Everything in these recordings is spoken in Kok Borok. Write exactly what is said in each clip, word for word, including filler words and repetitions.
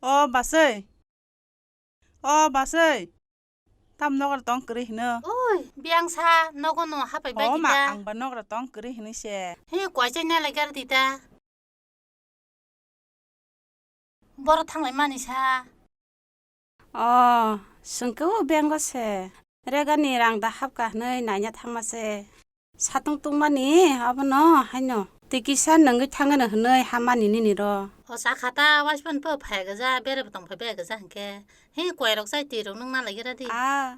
O basai. O basai. Tam nogra tong kwrwi hino. Oi, biyang sa nogo no hapai bai. O ma, ang ba nogra tong kwrwi hinwi se. He, kwai chai nai lai gar di ta. Boro thanglai mani sa. O, swngkhe o bengo se. Regani rang da hapkha hwnwi naina thangma se. Satung tungmani abono haino. Tei kisa nungwi thangano hwnwi hamani nini ro. O sakha ta waispan po phai gaja, bere bo tong phai bai gaja hwnkhe. He kwai rok chai twi rok nung na lai gira di. A.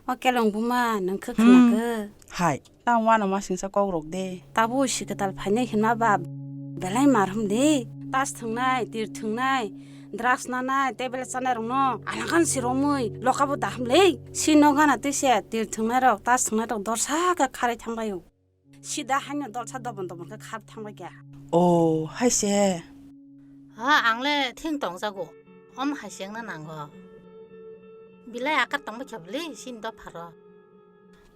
O kelong buma, nung khe khna khe. Hai, tamo wano ma singsa kok rok de. Tabuk si kwtal phainai hinma ba belai mar hum de. Tas thwngnai, tir thwngnai, drugs nanai, tablet chanai rokno alangkhan si romwi loka bo da hum le. Si no gana twi se tir thwngnai rok, tas thwngnai rok dorsa khe kharwi thangbai o. Sida haino dolsa dobon dobon khe khar thangbai kha. O, hai se. Ha, ang le thing tongjago. Om hai se wngna nango. Bilai akar tongbai kha bwle, sini dopharo.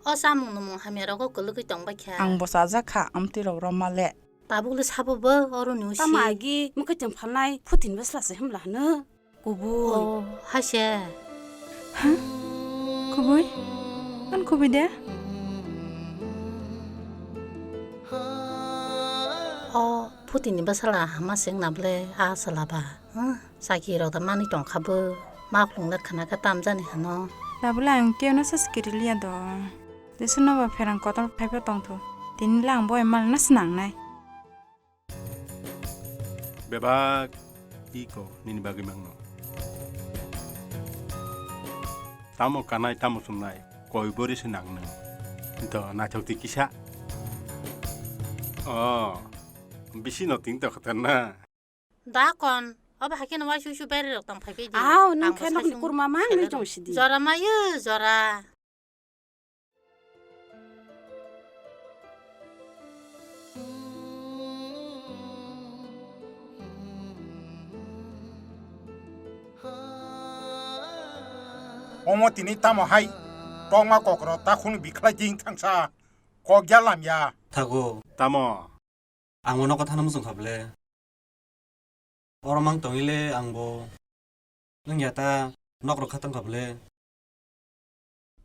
O chamung numung hamya rogo kwlwgwi tongbai kha. Ang bo chajak kha, amtwi rok roma le. Tabuk le sabo bo, oro ni usi. Tamo agi, mwkhwtwng phalnai, phutin bwsla se himla hwno. Kubui. O, hai se. Ha? Kubui? An kubui de? O, phutini bwsala hama se wngna bwle a chwla ba. Huh? Chaki rok da manwi tong kha bo. Ma khulung le khna khe tam jani hano. Tabule ang tei no sa sikiri liya do. Jesu no ba pherang kotor phai pha tong thu. Tini le ang bo emal no swnang nai. Bebak iko nini bagwi mangno. Tamo kanai, tamo chumnai, koi bori se nang nung. To naithok twi kisa. O, bisi no ting to khatar na. Da kon, obo haikhe no waisu su beri rok tong phai phi di. Aw, nung khe nokni kurma mang nung jong sidi. Jora mayo, jora. Omo tini tamo hai tongma kokro ta khunu bikhlai ding thangsa kok ya lam ya. Thago. Tamo? Ang bo nogo thana muchung kha bwle. Oro mang tongwi le ang bo wngya ta nok rok kha tong kha bwle.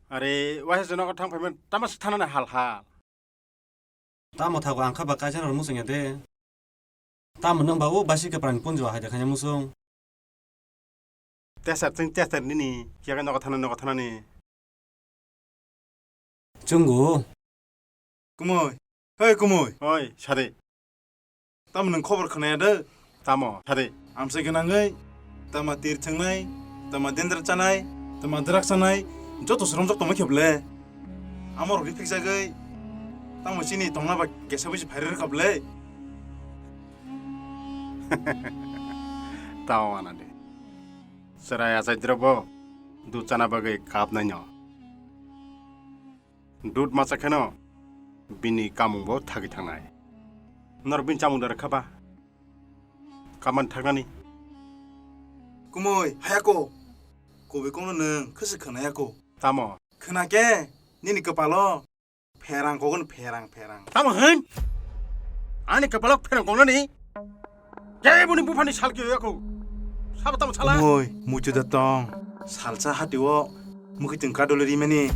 Are, waisa se nogo thang phaimani tamo se thanani hal hal. Tamo thago ang kha ba kaisa no muchung ya de. Tamo nwng ba o basi kwpra ni punjo hai de khaina muchung. Tesar chwng tesar nini, kiyaka nogo thana, nogo thanani. Chungo. Kumui. Hei, kumui. Oi, sari. Tamo nwng khobor khnaya de? Tamo, sari. Amsai gwnangwi, tama tir thwngnai, tama dendra chanai, tama drak chanai, joto sromjak tongma khe bwle. Amo rok riphik jagwi, tamo chini tongna ba kesa bisi phairwi rwkha bwle. Tamo wana de. Chwrai achaidrobo dud chana bagwi kapnaino. Dud macha kheno bini kamungbo thagwi thangnai. Norok bini chamung da rwkha ba? Kamani thagnani? Kumui, hayako. Kubui kokno nwng khwswk khwnayako. Tamo? Khwnakhe, nini kwpalo. Pherang kokno pherang, pherang. Tamo hwn? Ani kwpalo pherang koknani? Keboni buphani sal kiyo yako. Sabo tamo sala? Kumui, muitu da tong. Salsa hatio, mukitwng kadole rimani.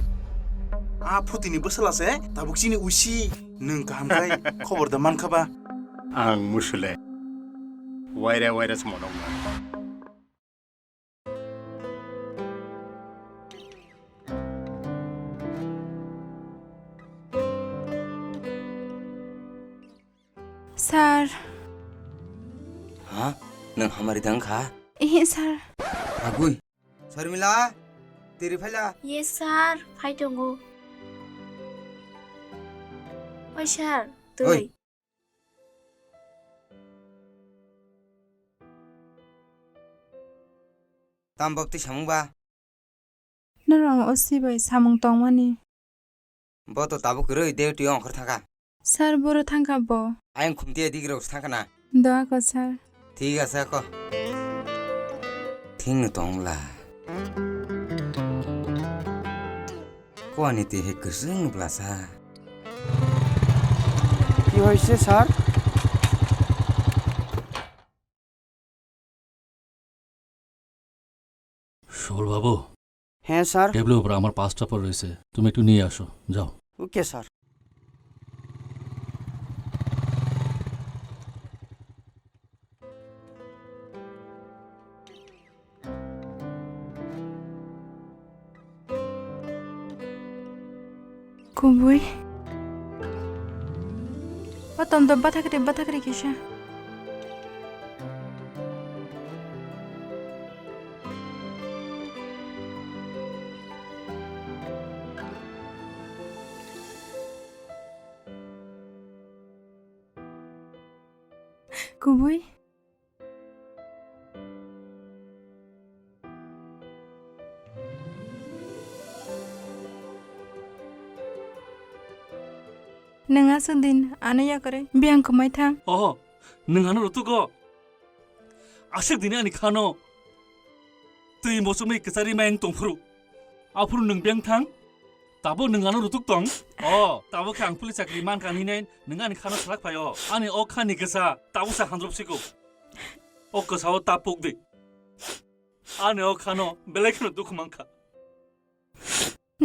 A phutini bwsala se, tabuk chini usi. Nwng kaham khai, khobor da mankha ba? Ang musule. Waira waira se monok. Sir. Ha? Nwng hamari tang kha? Ehe, sir. Agui. Sharmila, tiri phaila. Yes, sir. Phai tongo. Oi, sir. Oi. Twi. Tam bapti samung ba? Norok O C bai samung tongmani. Bo to tabuk kwrwi duty ongkhor thangkha. Sir, boro thangkha bo. Ayang khumtiya digrok thangkha na. Doa ko, sir. Thik ase ko. Thing no tongla. Kuani twi hai kwswng bwlasa. Ki hoise, sir? সবল বাবু। হ্যাঁ স্যার। টেবিলের উপর আমার পাসটা পড়ে রয়েছে, তুমি একটু নিয়ে আসো, যাও। Okay sir. Kubui. O tom do bathakri bathakri kisa. Kubui. Nwng aswk din ano yakarwi biyang kwmai thang? Oho, nwng ano rutugo. Aswk dini ani khano twi mochomwi kwchari mayung tongphuru. Aphuru nwng biyang thang? Tabo nwng ano rutuk tong? O, tabo khe ang police chakri mankha hinwi nwng ani khano salak phai o. Ani o khani kwsa tabo sa handrop siko. O kwsa o ta puk di. Ani o khano belai kheno dukhu mankha.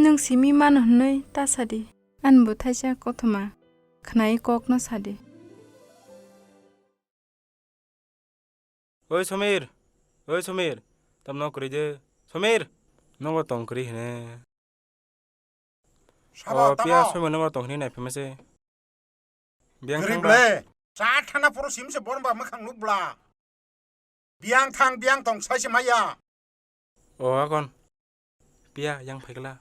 Nwng simi mano hwnwi ta sadi. Ani bo thaisa kothoma khwnai kokno sadi. Oi Somir, oi Somir, tamno kwrwi de. Somir, nogo tong kwrwi hene. Sabo, o, tamo. Piya Somir nogo tong hini nai phema se. Biyang kwrwi thangba. Ble. Cha thana poro sim se borba mwkhang nuk bla. Biyang thang, biyang tong sai se maya. O, akon. Piya yang phaikla.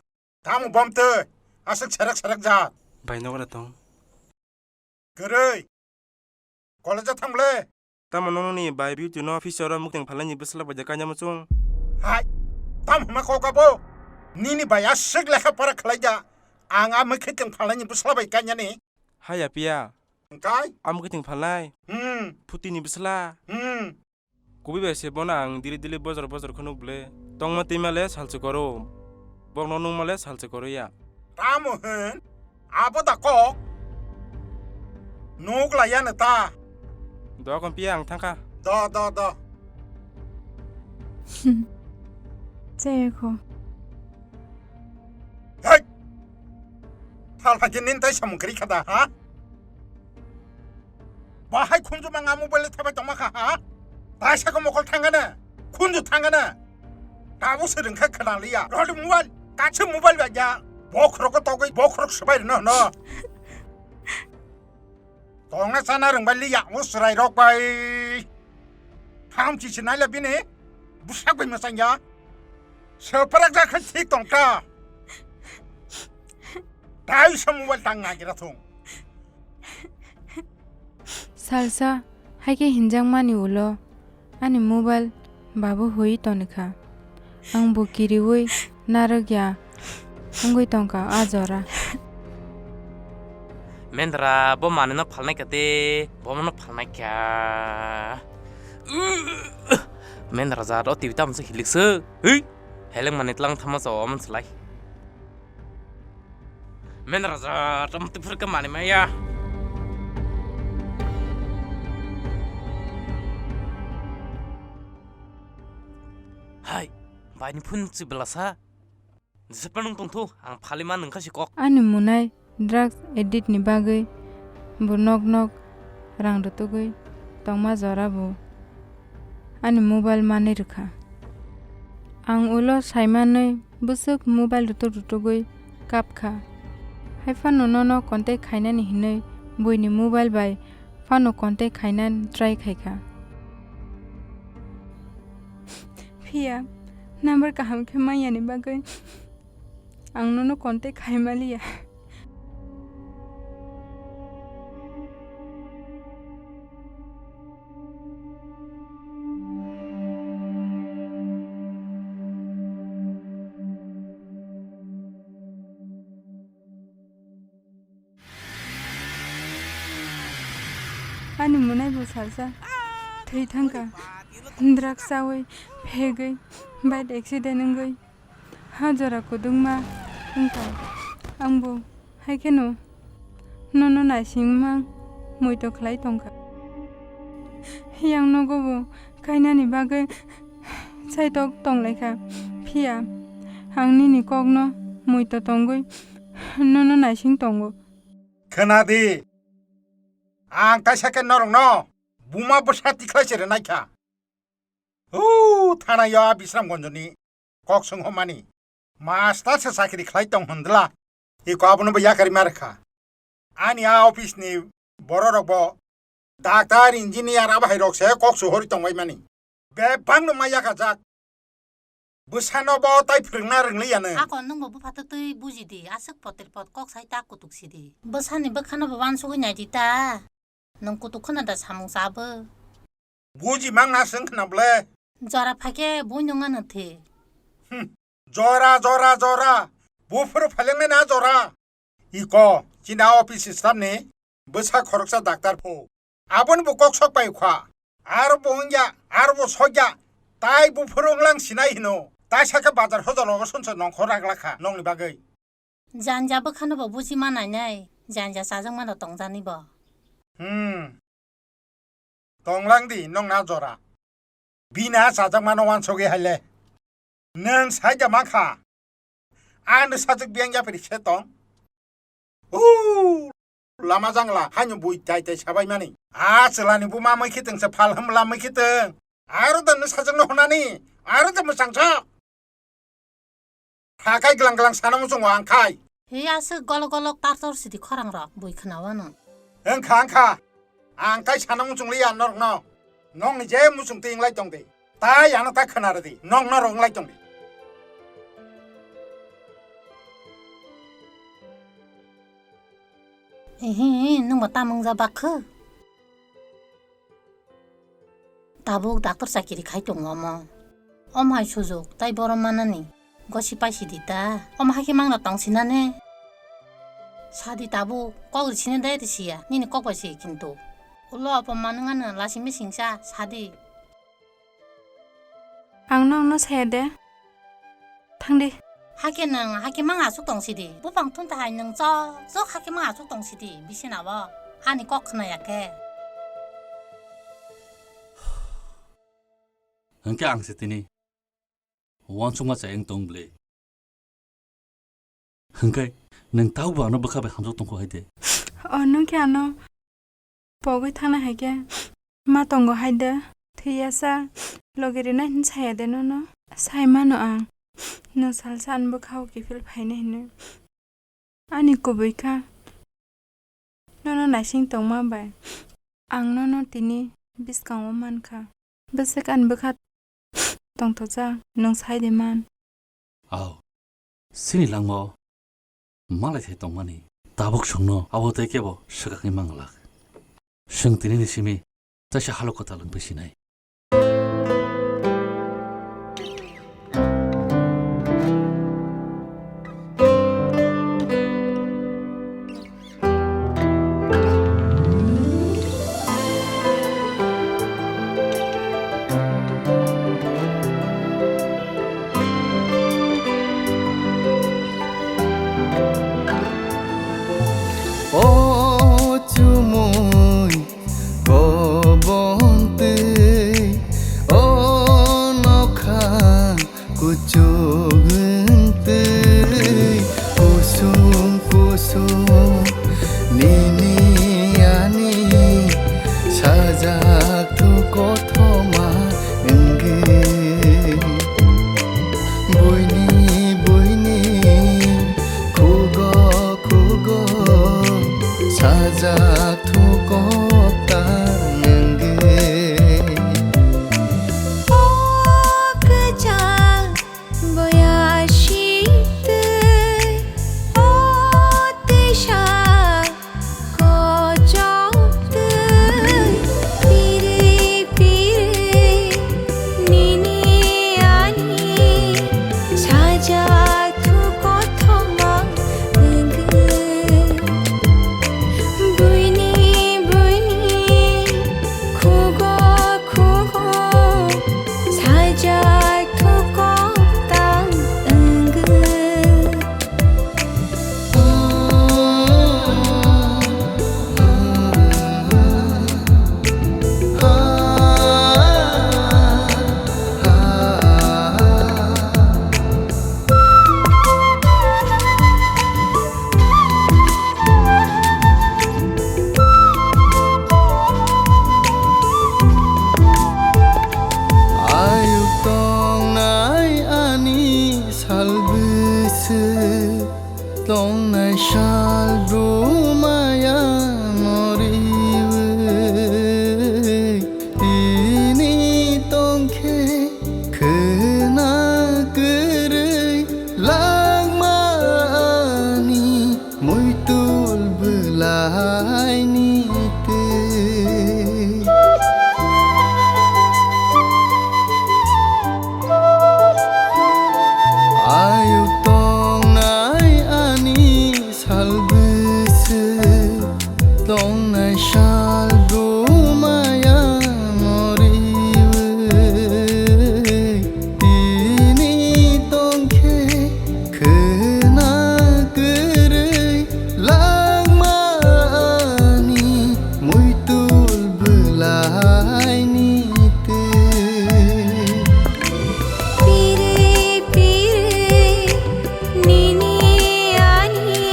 Tamo bom twi. Aswk serek serek jat. Bai nogo da tong. Kwrwi. College-o thang le. Tamo nokni bai beauty no office oro mukteng phalnai ni bwsla bai de kanya muchung. Hai. Tamo hwnma kok abo. Nini bai aswk lekha pora khlai ja. Ang a mukteng phalnai ni bwsla bai kanya ni. Haya piya. Hwnkhe? A mukteng phalnai. Hmm. Phuti ni bwsla. Hmm. Kubui bai se bono ang dili dili bojor bojor kheno ble. Tongma twima le salsa koro. Bokno nungma le salsa koro ya. Tamo hwn? Abo da kok. Nuk la ya ta. Do kon piya ang thangkha. Do, do, do. Cheko. Hei! Thalhaji nin tai samung kri khada, ha? Bahai khunju manga mobile thabai tongma kha, ha? Tai saka mokol thangana, khunju thangana. Tabu se rengkha khana liya. Rodi mobile, kache mobile ba ya. Bokhorok ko togoi, bokhorok sebai reno, no. Tongna sana rwngbai liya, o chwrairok bai. Hamchi se naila bini, bwsak bai mwchangya. Swprak jak khe thik tongkha. Taisa mobile tang nagira thung. Salsa, haikhe hinjakmani ulo. Ani mobile babu hui tonikha. Ang bo kiriui narwkya wngwi tongkha a jora. Mendra bo manwino phalnai kha de, bomono phalnai kha. Mendra jat o T V tamo se hilik se. Hui. Heleng mani tlang thama sa oman slai. Men raja, tam tu phur ka mani maya. Hai, bai ni phun si belasa. Jesa panung tong thu, ang phali ma nung kha si kok. Ani munai drugs addict ni bagwi bo nok nok rang rwtugwi tongma jora bo ani mobile manwi rwkha. Ang ulo saimanwi bwswk mobile rutuk rutugwi kapkha. Haiphano nono contact khainani hinwi buini mobile bai phano contact khainani try khaikha. Phiya number kaham khe manyani bagwi ang nono contact khaimaliya. Ani munai bo salsa thwi thangkha, drugs chawi phegwi bike accident wngwi. Ha jora kwdwngma wngkha. Ang bo hai kheno nono naisingmang muitu khlai tongkha. Yang nogo bo kainani bagwi saitok tonglaikha. Phiya, ang nini kokno muitu tongwi nono naising tongo. Khna di, ang kaisa khe norokno buma bwsa tikhlai se rwnai kha. Huu, thana yo a Bisramganjni kok swnghomani. Master se chakri khlai tong hwn dwla. Iko abono bo yakarwi ma rwkha. Ani a office ni borok rok bo doctor, engineer abo hai rok se kok suhori tongbai mani. Bebak no ma yakajak. Bwsano bo tai phwrwngna rwngliya nw. Hakon nwng bo bupha twtwi buji di, aswk potir pot kok sai ta kutuk si di. Bwsani bwkhano bo uansugwi nai di ta. Nwng kutuk khwna da samung cha bo. Buji mang na swng khwna ble. Jora phai khe bui nwng ano the. Hmm. Jora, jora, jora. Buphuru phaileng nai na jora. Iko, chini a office staff ni bwsa khoroksa doctor pho. Aboni bo kok sok pai kha. Aro bo wngya, aro bo sokya. Tai buphuru wnglang sinai hino. Tai sakhe bazar hojalo sunsa nongkhor ragla kha nongni bagwi. Janja bwkhano bo buji ma nainai, janja chajakmano tongjani bo. Hmm. Tonglang di nong na jora. Bini a chajakmano uansugwi haile. Nwng saida mankha. Ano sajak biyang yapri se tong. Huu, lama jangla, haino bui tai tai sabai mani. A chwlani buma mui khitwng se phal hwmla mui khitwng. Aro da nw sajakno hwnani, aro da mwchang sa. Hakai glang glang sana muchungo ang khai. He aswk golok golok tartor sidi khorang rok bui khwnawano. Wngkha, wngkha. Ang tai sana muchungliya norokno. Nokni je muchung twi wnglai tong di. Tai ano ta khwna rw di. Nok norok wnglai tong di. Ehe, nwng bo tamo wngja bakho? Tabuk doctor chakiri khai tongo omo. Omo hai sujuk tai borom manani. Gosi paisi di ta. Omo hai khe mangna tong sinane. Sadi tabuk kok ri sine dai ri siya. Nini kok bai si kintu. Ulo apomma nwng ano lasi mising sa sadi. Ang nokno saya de. Thang di. Hakhe nwng hakhe mang aswk tong sidi. Buphang thun ta hai nwng chok chok hakhe mang aswk tong sidi. Bisina bo ani kok khna ya khe. Hwnkhe ang se tini uansukma chayeng tong bwle. Hwnkhe nwng taubo ano bwkha bai hamjak tongkho hai de. O nwng khe ano pogwi thangna hai khe ma tongo hai de. Thwiya sa logi rinai hwn saya de nono. Sai mano ang. Nwng salsa ani bwkha o kiphil phainai hwnwi. Ani kubui kha. Nono naising tongma bai ang nono tini bwskango mankha. Bwswk ani bwkha tongthokjak nwng sai de man. Ao, chini langmao malai thai tongmani tabuk chwngno abo tei kebo swkakni manglak. Chwng tinini simi Taisa halo kwtal wngwi sinai. O chumui kobong twi o nokha kuchuk wng twi kusung kusung nini ani sajak thu kothoma wngwi. Buini buini khugo khugo sajak thu kok ta wngwi. O kwchang boya sitwi o twisa kochok twi piri piri nini ani sajak thu kothoma wngwi. Buini buini khugo khugo sajak thu koktang wngwi. Tongnai sal bru maya moriwi, tini tongkhe khwna kwrwi langmani muitul bwlaini twi. Ayuk tongnai ani sal bwswk, tongnai sal bru maya moriwi, tini tongkhe khwna kwrwi langmani muitul bwlaini twi. Pire pire nini ani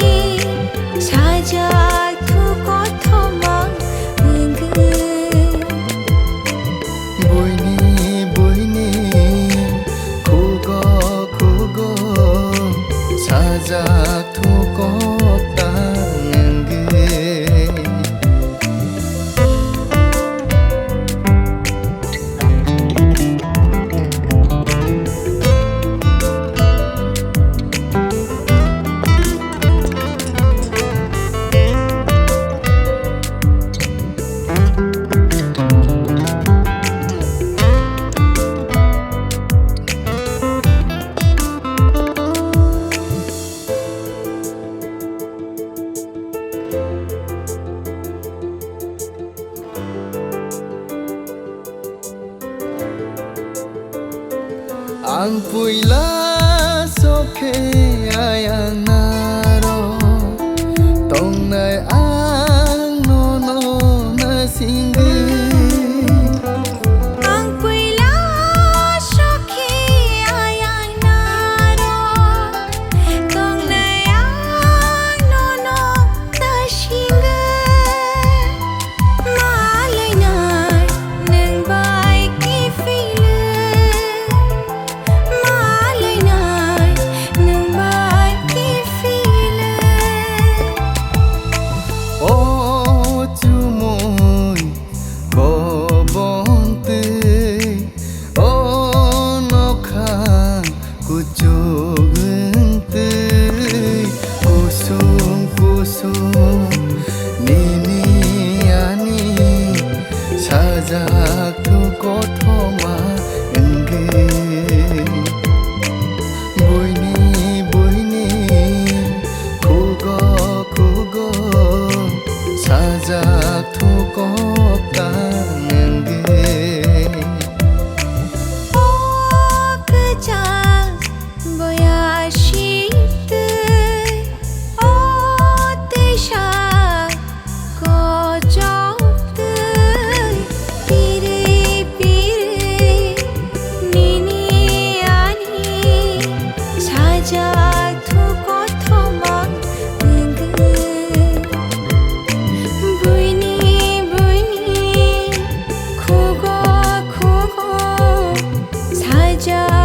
sajak thu kothoma wngwi. Buini buini khugo khugo sajak thu kok tang wngwi. Ang puila sokhe ayang naro tongnai ang nono nasingwi. Ang puila sokhe ayang naro tongnai ang nono nasingwi. Malainai nwng bai kiphilwi, malainai nwng bai kiphilwi. O chumui kobon twi o nokha kuchuk wng twi kusung kusung nini ani sajak thu kothoma wngwi. Buini buini khugo khugo sajak thu kok tang wngwi. O kwchang boya sitwi, o twisa kochok twi, piri piri nini ani sajak thu kothoma wngwi. Buini buini khugo khugo sajak